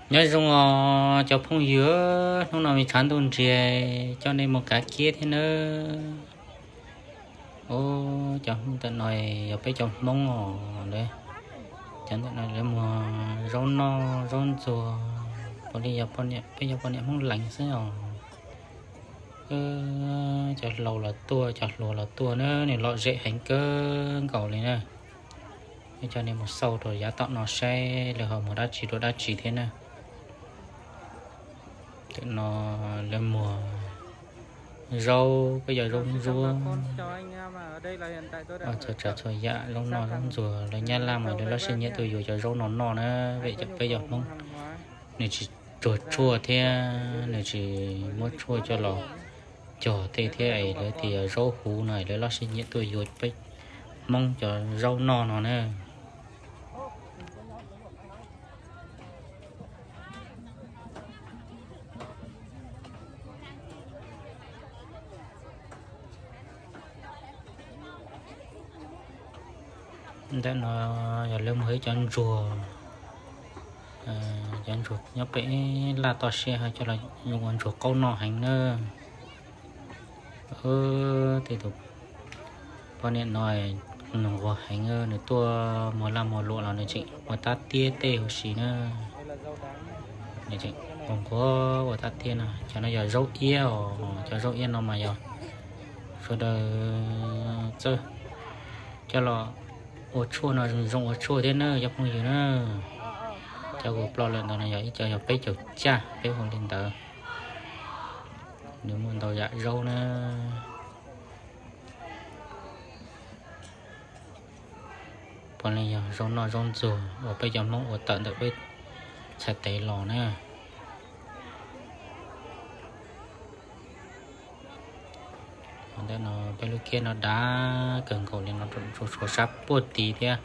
Nyob zoo os cov phooj ywg, hnub no me tshav ntuj nrig coj nej mus kav kiab thiab nawb. Ub, cov ntawm no yog peb cov Hmoob os, cov ntawm no lawv muag zaub noj zaub ntxuag, puav leej yog poj niam, peb yog poj niam Hmoob Lees xwb os. Cov hlau los tuaj, cov hluas los tuaj na, nws lom zem heev kawg nkaus li na. Coj nej mus xauj rau yav tom no saib lawv ho muag dab tsi rau dab tsi thiab na. Tam no lawv muag zaub, peb yog zaub ntsuab, txhua tsav txhua yam, zaub noj zaub ntxuag. Lawv Nyab Laj mas lawv loj siab nyiam tuaj yuav cov zaub no noj na, vim peb yog Hmoob, nws tsis tsuag tshuaj thiab nws tsis muab tshuaj coj los cog tej thiab es lawv tias zaub huv no lawv loj siab nyiam tuaj yuav peb Hmoob cov zaub noj no na. Ntawm no yog lawv muag ib cov ntsuag, cov ntsuag nyob pem laj toj siab ho coj los ua ntsuag qaub noj heev na. Tej tus poj niam no nws nquag heev, nws tuaj muag laj muag luam los nws tseem ua tab tiab tej huv si na. Nws tseem nquag nquag ua tab tiab no. Cov no yog zaub iab os, cov zaub iab no mas yog sawv daws txawj coj los ua tshuaj no, zoo ua tshuaj thiab na cov phooj ywg na. Cov kuv ploj lawm ntawd no yog ib co yog peb caug caj, peb hu li ntawd. Nws muaj ntau yam zaub na. Puav leej yog zaub noj zaub ntxuag uas peb cov Hmoob ua tawm ntawm peb txhais tes los na. Ntawm no peb lub kiab no dav kawg nkaus li no, tshuav sab puag tid thiab.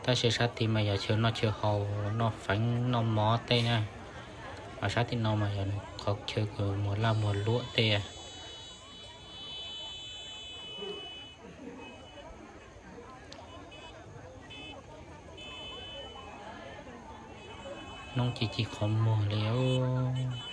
Tab sis sab tid mas yog chaw noj chaw haus, noj feev noj mov tej na. Ho sab tim no mas yog qhov chaw uas muag laj muag luam tej. Hnub ci ci qhov muag li os.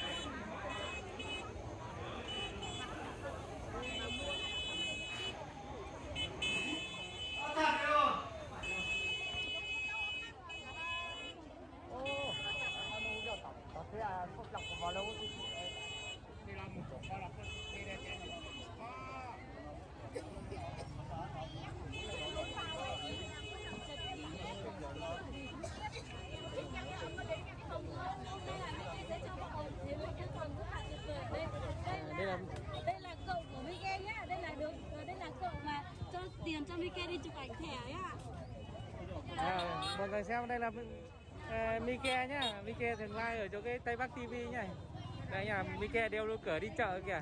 Mọi người xem, đây là Mi Ke nhá, Mi Ke thường live ở chỗ cái Tây Bắc T V nhá. Đây nhá, Mi Ke đeo đũa cờ đi chợ kìa.